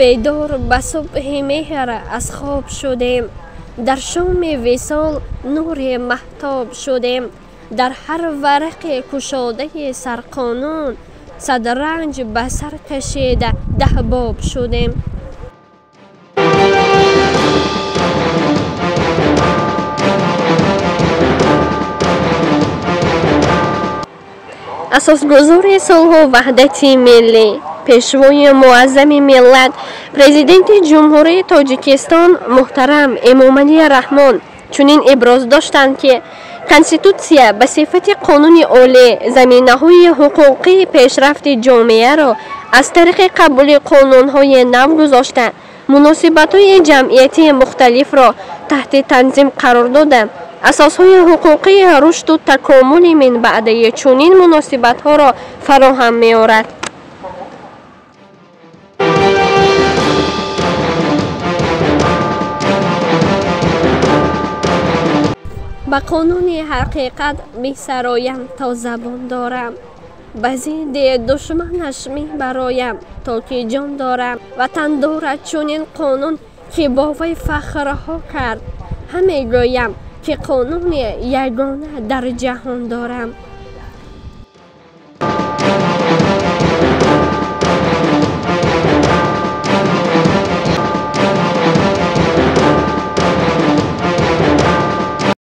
Бедор ба субҳи меҳр аз хоб шудем, дар шоми висол нури маҳтоб шудем. Дар ҳар варақи кушодаи сарқонун сад ранҷ ба сар кашида даҳ боб шудем. Асосгузори сулҳу ваҳдати миллӣ, пешвои муаззами миллат, Президенти Ҷумҳурии Тоҷикистон муҳтарам Эмомалӣ Раҳмон чунин иброз доштанд, ки Конститутсия ба сифати қонуни олӣ заминаҳои ҳуқуқии пешрафти ҷомеаро аз тариқи қабули қонунҳои нав гузошта, муносибатҳои ҷамъиятии мухталифро таҳти танзим қарор дода, асосҳои ҳуқуқии рушду такомули минбаъдаи чунин муносибатҳоро фароҳам меорад. Ба қонуни ҳақиқат месароям то забон дорам, ба зидди душманаш мебароям то ки ҷон дорам. Ватан дорад чунин қонун, ки бо вай фахрҳо кард, ҳамегӯям ки қонуни ягона дар ҷаҳон дорам.